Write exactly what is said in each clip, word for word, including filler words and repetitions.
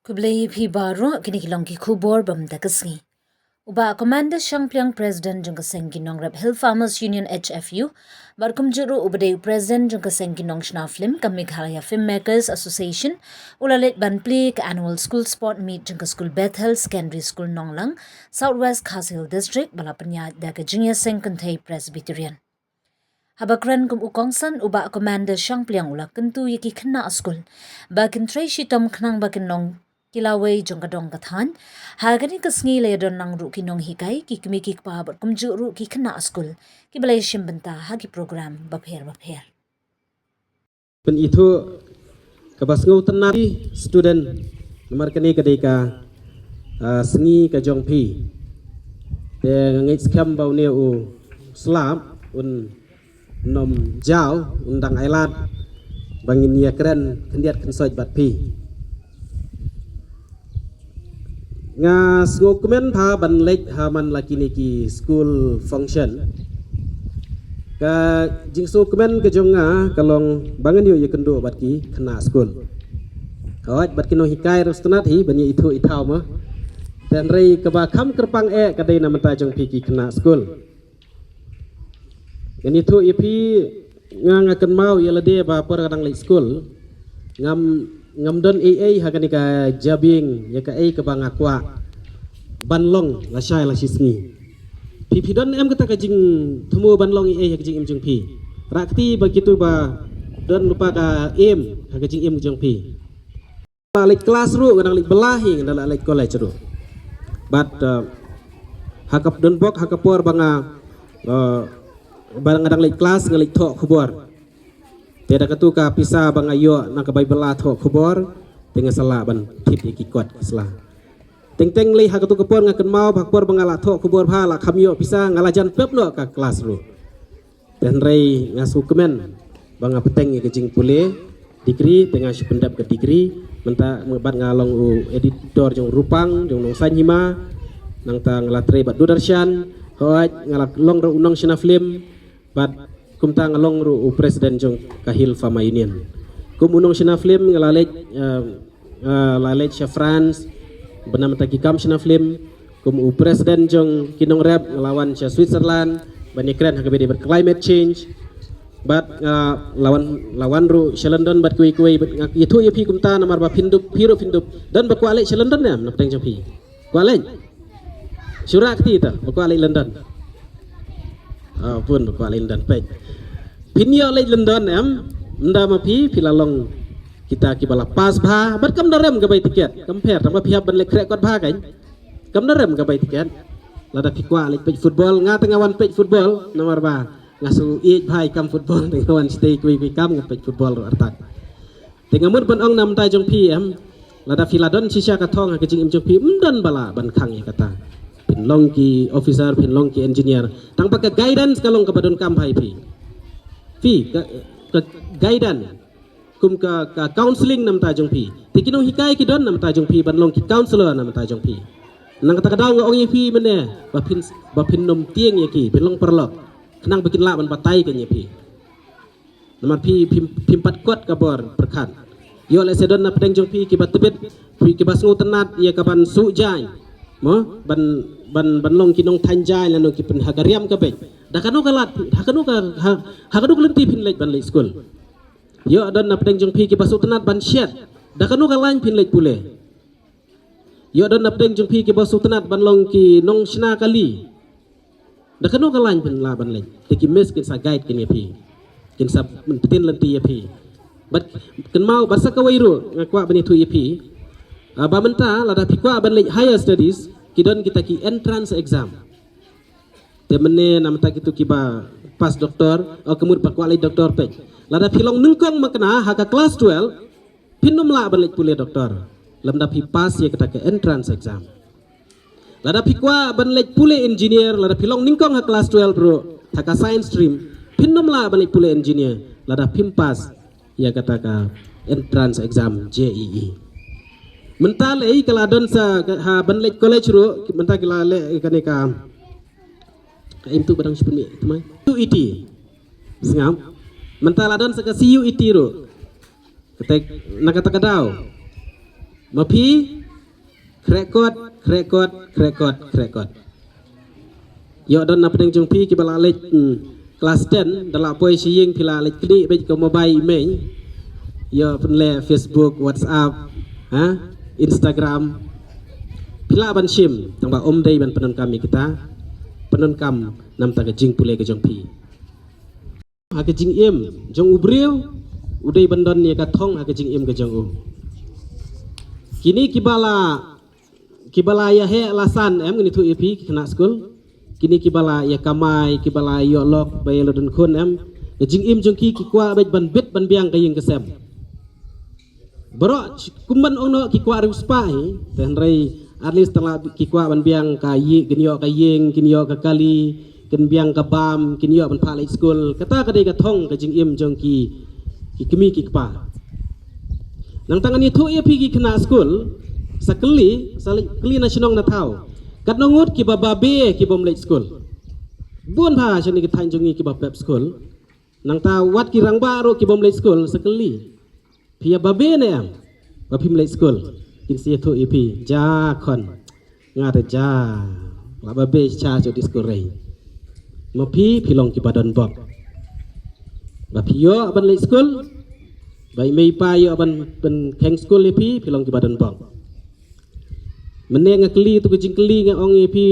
Khublei phi baroh, kine ki long ki khubor ba mynta ka sngi. U Bah Commander Shangpliang, President jong ka seng ki nongrep Hill Farmers Union, H F U, bad kumjuh ruh uba dei u President jong ka seng ki nongshna film ka Meghalaya Filmmakers Association, u la leit ban plie ka Annual School Sport Meet jong ka skul Bethel Secondary School Nonglang, South West Khasi Hills District, ba la pynïaid da ka Jingïaseng Kynthei Presbyterian. Haba kren kum u kongsan, u Bah Commander Shangpliang u la kyntu ïa ki khynnah skul ba kin trei shitom khnang ba kin long ki lawei jong ka dong ka thaiñ. Ha kane ka sngi la ïadon lang ruh ki nonghikai, ki kmie ki kpa bad kumjuh ruh ki khynnah skul kiba la ïashim bynta ha ki program bapher bapher. Pynithuh kaba sngewtynnat, student, namar kane ka dei ka, ah, sngi ka jong phi. Te nga ngeit skhem ba une u slap un nym jaw, un dang ailad ba ngin ïakren khyndiat khynsoit bad phi. Nga sngewkmen bha ban leit ha man la kine ki school function. Ka jingsngewkmen ka jong nga ka long ba ngan ïoh ïakynduh bad ki khynnah skul. Hooid, bad ki nonghikai ruh sngewtynnat hi ban ïa ithuh ithaw mo. Hynrei kaba kham kyrpang eh ka dei na bynta jong phi ki khynnah skul. Ngan ithuh ïa phi, nga, nga kynmaw ïa lade ba por nga dang leit skul, ngam, ngam don ei ei ha kane ka jabieng ïa kaei kaba nga kwah ban long lashai lashisngi. Phi, phi don em kata ka jingthmu ban long ei ei ha ka jingim jong phi? Rah kti ba kito ba don lypa ka aim ha ka jingim jong phi. Leit klas ruh nga dang leit bylla hi, nga dang leit college ruh. Bad, eh, ha ka don bok ha ka por ba nga, eh, ba nga dang leit klas nga leit thoh khubor. Te da katu ka pisa ba nga ïoh na ka bai bylla thoh khubor, te nga sa lah ban thied ïa ki kot ki sla. Teng teng lei ha katu ka por nga kynmaw ba ha ka por ba nga la thoh khubor bha, la kham ïoh pisa, nga la jan pep noh ka klas ruh. Te hynrei nga sngewkmen ba nga bteng ïa ka jingpule degree, te nga shu pyndep ka degree. Mynta bad nga long u editor jong Rupang, jong Nongsaiñ Hima, nangta nga la trei bad Doordarshan, hooid, nga la long ruh u nongshna film, bad kumta nga long ruh u president jong ka Hill Farmer Union. Kum u nongshna film nga la leit, eh, eh, la leit sha France, bad namar ta ki kam shna film, kum u president jong ki nongrep nga la wan sha Switzerland ban ïakren ha kaba ïadei bad climate change. Bad, eh, la wan, la wan ruh sha London bad kiwei kiwei, bad nga ïathuh ïa phi kumta namar ba phin dup, phi ruh phin dup. Don ba kwah leit sha London ne em na pdeng jong phi? Kwah leit? Shu rah kti ta ba kwah leit London. Ah, bun ba kwah leit London, peit. Phin ïoh leit London em? Ynda ma phi, phi la long kita kiba la pass bha, bad kam da rem ka bai tiket, kam pher, tang ba phi hap ban leit khreh kot bha kan. Kam da rem ka bai tiket. Lada phi kwah leit peit football, nga te nga wan peit football, namar ba nga shu ïeit bha ïa kam football, te nga wan shatei kiwei kiwei kam, nga peit football ruh artat. Te nga mut ban ong na bynta jong phi em, lada phi la don shisha ka thong ha ka jingim jong phi, ym don ba lah ban khang ïa kata. Phin long ki officer, phin long ki engineer. Tang ba ka guidance ka long kaba donkam bha ïa phi. Phi, ka, ka guidance, kum ka, ka counselling na bynta jong phi. Te ki nonghikai ki don na bynta jong phi ban long ki counsellor na bynta jong phi. Na kata ka daw nga ong ïa phi mynne, ba phin, ba phin nym tieng ïa ki, phin long paralok, khnang ba kin lah ban batai kein ïa phi. Namar phi, phim, phim pat kot ka bor pyrkhat. Ïoh lehse don na pdeng jong phi kiba tbit, phi kiba sngewtynnat ïa ka ban suh jaiñ, mo, ban, ban, ban long ki nongthaiñ jaiñ lano ki pyn ha ka riam ka beit. Da kano ka lad, ha kano ka, ha, ha kano ka lynti phin leit ban leit skul? Ïoh don na pdeng jong phi kiba sngewtynnat ban shet. Da kano ka lain phin leit pule? Ïoh don na pdeng jong phi kiba sngewtynnat ban long ki nongshna kali. Da kano ka lain phin lah ban leit? Te ki miss kin sa guide kein ïa phi, kin sa pynbteng lynti ïa phi. Bad kynmaw, bad sa kawei ruh nga kwah ban ïathuh ïa phi, ah, ba mynta lada phi kwah ban leit higher studies, ki don kita ki entrance exam. Te mynne na bynta kito kiba pass doktor, o, ka mut ba kwah leit doktor, peit. Lada phi long nyngkong makna ha ka klas twelve, phin nym lah ban leit pule doktor lymda phi pass ïa kata ka entrance exam. Lada phi kwah ban leit pule engineer, lada phi long nyngkong ha klas twelve ruh ha ka science stream, phin nym lah ban leit pule engineer lada phim pass ïa kata ka entrance exam, J E E. Mynta lei ka la don sa ka, ha, ban leit college ruh, mynta ki la leh kane ka, ka, em tu badang sipun mi, tu mai. C U E T. Sngap. Mynta la don sa ka C U E T ruh. Kata, na kata ka daw, Ma phi, krekot, krekot, krekot, krekot. Ïoh don na pdeng jong phi kiba la leit, hmm, klas ten, da la poi sha ïing phi la leit knieh beit ka mobile i mei. Ïoh pynleh Facebook, WhatsApp, ha, Instagram. Phi lah ban shim, tang ba ym dei ban pyndonkam ïa kita. Pyndonkam namar ka jingpule ka jong phi. Ha ka jingim jong u briew, u dei ban don ïa ka thong ha ka jingim ka jong u. Kine kiba la, kiba la ïa heh la san em, ngan ïathuh ïa phi ki khynnah skul. Kine kiba la ïa kamai, kiba la ïoh lok, ba ïa la don khun em. Ka jingim jong ki ki kwah beit ban bit ban biang ka ïing ka sem. Baroh kum ban ong noh ki kwah riewspah hi, te hynrei at least tang la ki kwah ban biang ka ïing, kin ïoh ka ïing, kin ïoh ka kali, kin biang ka bam, kin ïoh ban phah leit skul. Kata ka dei ka thong ka jingim jong ki, ki kmie ki kpa. Nangta ngan ïathuh ïa phi ki khynnah skul, sa kylli, sa leit kylli na shnong na thaw. Katno ngut kiba babe kibym leit skul. Bun bha shane ki thaiñ jong ngi kiba pep skul. Nangta wat ki rangbah ruh kibym leit skul, sa kylli. Phi ïa babe ne em ba phim leit skul? Kin sa ïathuh ïa phi, ja khun. Nga te ja. La babe sha shuh di skul rei. Ma phi, phi long kiba don bok. Ba phi ïoh ban leit skul, ba i mei i pa ïoh ban, ban kheng skul ïa phi, phi long kiba don bok. Mynne nga kylli tu ka jingkylli, nga ong ïa phi,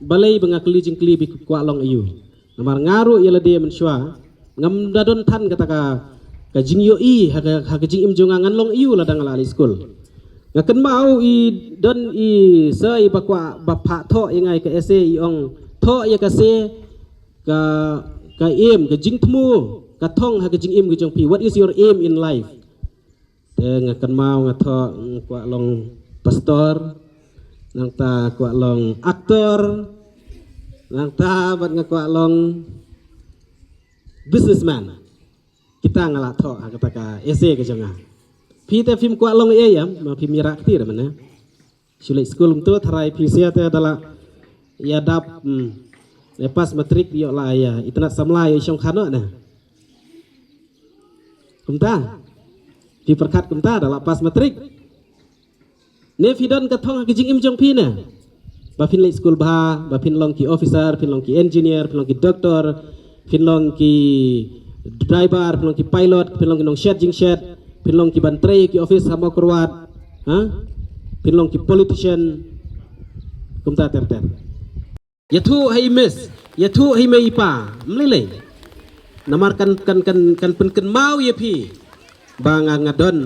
balei ba nga kylli jingkylli, ba phi kwah long aïu? Namar nga ruh ïa lade mynshuwa ngam da don than kata ka, ka jingïohi ha ka, ha ka jingim jong nga, ngan long aïu lada nga la leit skul. Nga kynmaw i don i sir iba kwah ba phah thoh ïa nga ïa ka essay, i ong, thoh ïa ka essay, ka, ka aim, ka jingthmu, ka thong ha ka jingim ka jong phi. What is your aim in life? Te nga kynmaw nga thoh, nga kwah long pastor, nangta kwah long actor, nangta bad nga kwah long businessman. Kita nga la thoh ha kata ka essay ka jong nga. Phi te phim kwah long ei ei em, ma phim ïarap kti re mane. Shu leit skul mynta, tharai phi sha te da la ïa dap, hmm, ïa pass matric, ïoh la ïa itynnad samla, ïoh shong khano ne. Kumta. Phi pyrkhat kumta, da la pass matric. Ne phi don ka thong ha ka jingim jong phi ne? Ba phin leit skul bha, ba phin long ki officer, phin long ki engineer, phin long ki doctor, phin long ki driver, phin long ki pilot, phin long ki nongshet jingshet, phin long ki ban trei ki office ha Mawkyrwat, ha? Phin long ki politician, kumta ter ter. Ïathuh ha i miss, ïathuh ha i mei i pa, ym lei lei. Namar kan, kan, kan, kan pynkynmaw ïa phi ba nga, nga don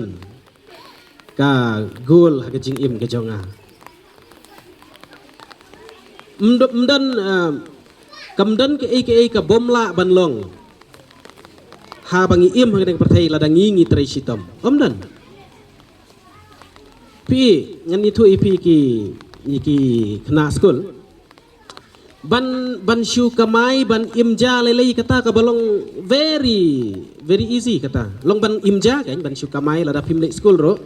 ka goal ha ka jingim ka jong nga. Ym do-, ym don, ah, kam don kaei kaei kabym lah ban long haba ngi im ha kane ka pyrthei lada ngi, ngi trei shitom. Ym don. Phi, ngan ïathuh ïa phi ki, ïa ki khynnah skul. Ban, ban shu kamai, ban im ja lei lei, kata kaba long very, very easy kata. Long ban im ja kan, ban shu kamai lada phim leit skul ruh.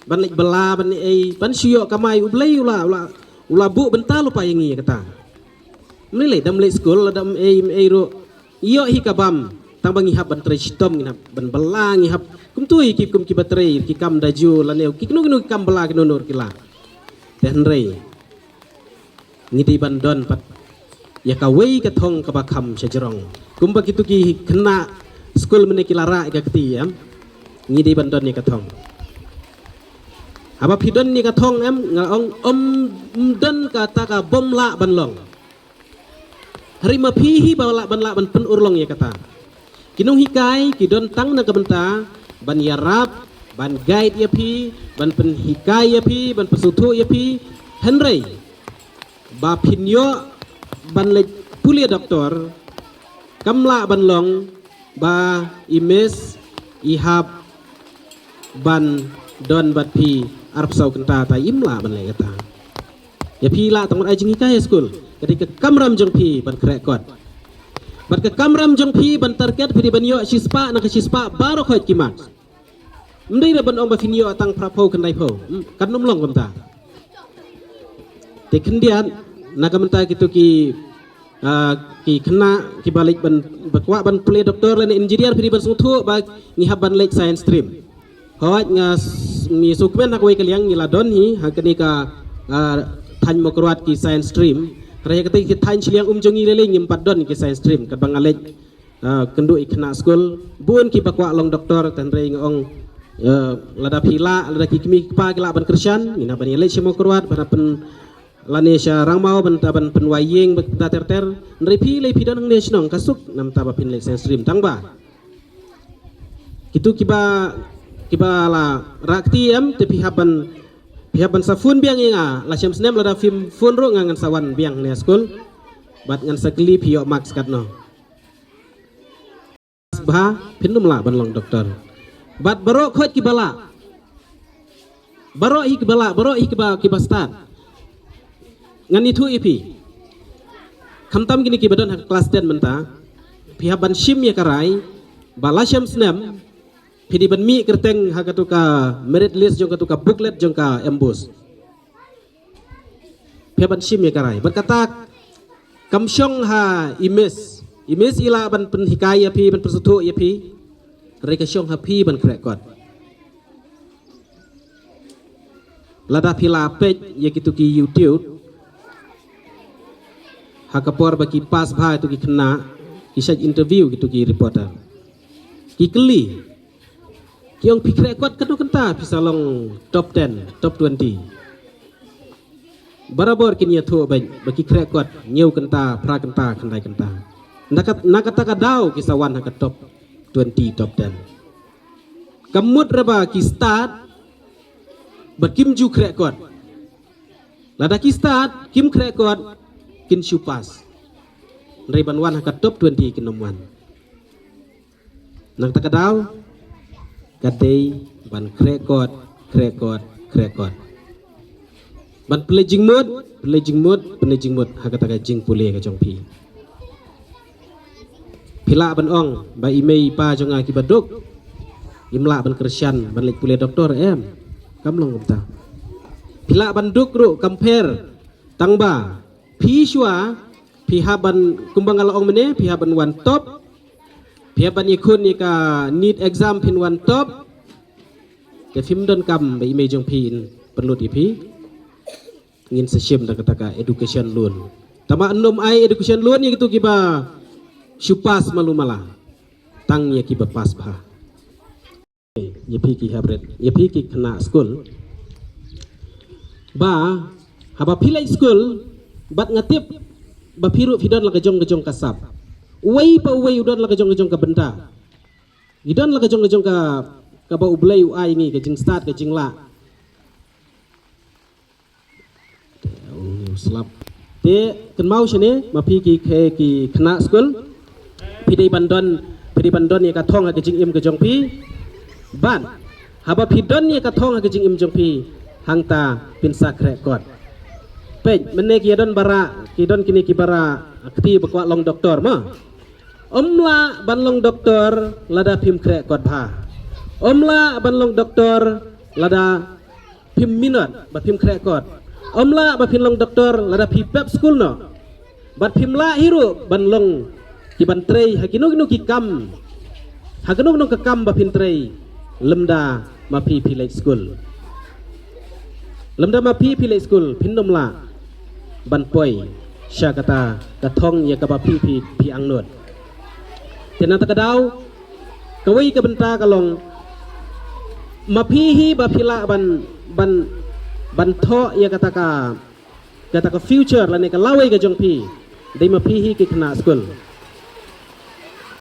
Ban leit bylla, ban ei, ban shu ïoh kamai, U Blei u la, u la, u la buh bynta lypa ïa ngi kata. Ym lei lei, dam leit skul, lada ym ei, ym ei ruh. Ïoh hi ka bam, tang ba ngi hap ban trei shitom, ngi hap ban bylla, ngi hap kumtu ïa ki kum kiba trei ki kam da ju lane ki kino kino ki kam bylla kino kino ki la. Te hynrei ngi dei ban don pat ïa kawei ka thong kaba kham sha jrong. Kumba kitu ki khynnah skul mynne ki la rah ïa ka kti, em, ngi dei ban don ïa ka thong. Haba phi don ïa ka thong, em, nga ong ym, ym don kata kabym lah ban long. Hynrei ma phi hi ba lah ban, lah ban pynurlong ïa kata. Ki nonghikai ki don tang na ka bynta ban ïarap, ban guide ïa phi, ban pynhikai ïa phi, ban pynsngewthuh ïa phi. Hynrei ba phin ïoh ban leit pule doktor, kam lah ban long ba i miss i hap ban don bad phi arphew saw kynta, ta im lah ban leh kata. Ïa phi lah tang ban ai jinghikai ha skul. Ka dei ka kamram jong phi ban khreh kot. Bad ka kamram jong phi ban target, phi dei ban ïoh shispah na ka shispah baroh khoit ki marks. Ym dei ban ong ba phin ïoh tang phraphew khyndai phew. Hmm, kan ym long kumta. Te khyndiat na ka bynta kitu ki, ah, ki khynnah kiba leit ban, ba kwah ban pule doktor lane engineer, phi dei ban sngewthuh ba ngi hap ban leit science stream. Hooid, nga s-, ngi sngewkmen ha kawei ka liang ngi la don hi ha kane ka, ah, thaiñ Mawkyrwat ki science stream. Hynrei ha katei ki thaiñ shiliang um jong ngi lei lei ngim pat don ki science stream, katba nga leit, ah, kynduh ïa ki khynnah skul, bun kiba kwah long doktor, hynrei nga ong, ah, lada phi lah, lada ki kmie ki kpa ki lah ban kyrshan, ngin hap ban ïaleit sha Mawkyrwat, ban hap ban lane sha Rangmaw ban ta ban pynwai ïing bad ter ter. Hynrei phi lei phi don hangne shnong ka suk namar ba phin leit science stream tang ba kito kiba, kiba la rah kti em te phi hap ban, phi hap ban sa phone biang ïa nga la shem snem, lada phim phone ruh nga ngan sa wan biang hangne skul bad ngan sa kylli phi ïoh marks katno. Bha, phin ym lah ban long doktor. Bad baroh khoit kiba lah. Baroh hi kiba lah, baroh hi kiba, kiba stad. Ngan ïathuh ïa phi. Khamtam kine kiba don ha klas ten mynta, phi hap ban shim ïa ka rai ba la shem snem phi dei ban mih kyrteng ha kato ka merit list jong kato ka booklet jong ka MBOSE. Phi hap ban shim ïa ka rai. Bad kata kam shong ha i miss. I miss i lah ban pynhikai ïa phi, ban pynsngewthuh ïa phi. Hynrei ka shong ha phi ban khreh kot. Lada phi la peit ïa kito ki YouTube ha ka por ba ki pass bha kito ki khynnah, ki shait interview kito ki reporter. Ki kylli. Ki ong phi khreh kot katno kynta phi sa long top ten, top twenty. Barabor kin ïathuh beit ba ki khreh kot hynñiew kynta, phra kynta, khyndai kynta. Na kat-, na kata ka daw ki sa wan ha ka top twenty, top ten. Ka mut re ba ki stad bad kim ju khreh kot. Lada ki stad kim khreh kot kin shu pass. Hynrei ban wan ha ka top twenty kin ym wan. Na kata ka daw ka dei ban khreh kot, khreh kot, khreh kot. Ban pynleit jingmut, pynleit jingmut, pynleit jingmut ha kata ka jingpule ka jong phi. Phi lah ban ong ba i mei i pa jong nga kiba duk, im lah ban kyrshan ban leit pule doktor, em? Kam long kumta. Phi lah ban duk ruh, kam pher, tang ba phi shuwa phi hap ban, kumba nga la ong mynne, phi hap ban wan top. Phi hap ban ïakhun ïa ka NEET exam phin wan top. Te phim don kam ba i mei jong phi in pynlut ïa phi. Ngin sa shim da kata ka education loan. Tangba ym ai education loan ïa kito kiba shu pass malu mala. Tang ïa kiba pass bha. Ïa phi ki hapdeng, ïa phi ki khynnah skul. Ba haba phi leit skul bad nga tip ba phi ruh phi don la ka jong ka jong ka sap. Uwei pa uwei u don la ka jong ka jong ka bynta. Ngi don la ka jong ka jong ka, kaba U Blei u ai ngi, ka jingstad, ka jinglah. Te, oh, slap. Te kynmaw shane, ma phi ki, ki, ki khynnah skul, phi dei ban don, phi dei ban don ïa ka thong ha ka jingim ka jong phi. Bad haba phi don ïa ka thong ha ka jingim jong phi, hangta phin sa khreh kot. Peit, mynne ki ïa don ba rah, ki don kine kiba rah kti ba kwah long doktor mo. Ym lah ban long doktor lada phim khreh kot bha. Ym lah ban long doktor lada phim minot ba phim khreh kot. Ym lah ba phin long doktor lada phi pep skul noh. Bad phim lah hi ruh ban long ki ban trei ha kino kino ki kam. Ha kino kino ka kam ba phin trei lymda ma phi phi leit skul. Lymda ma phi phi leit skul phin ym lah ban poi sha kata ka thong ïa kaba phi phi phi angnud. Te na kata ka daw kawei ka bynta ka long ma phi hi ba phi lah ban, ban, ban thoh ïa kata ka, kata ka future lane ka lawei ka jong phi. Dei ma phi hi ki khynnah skul.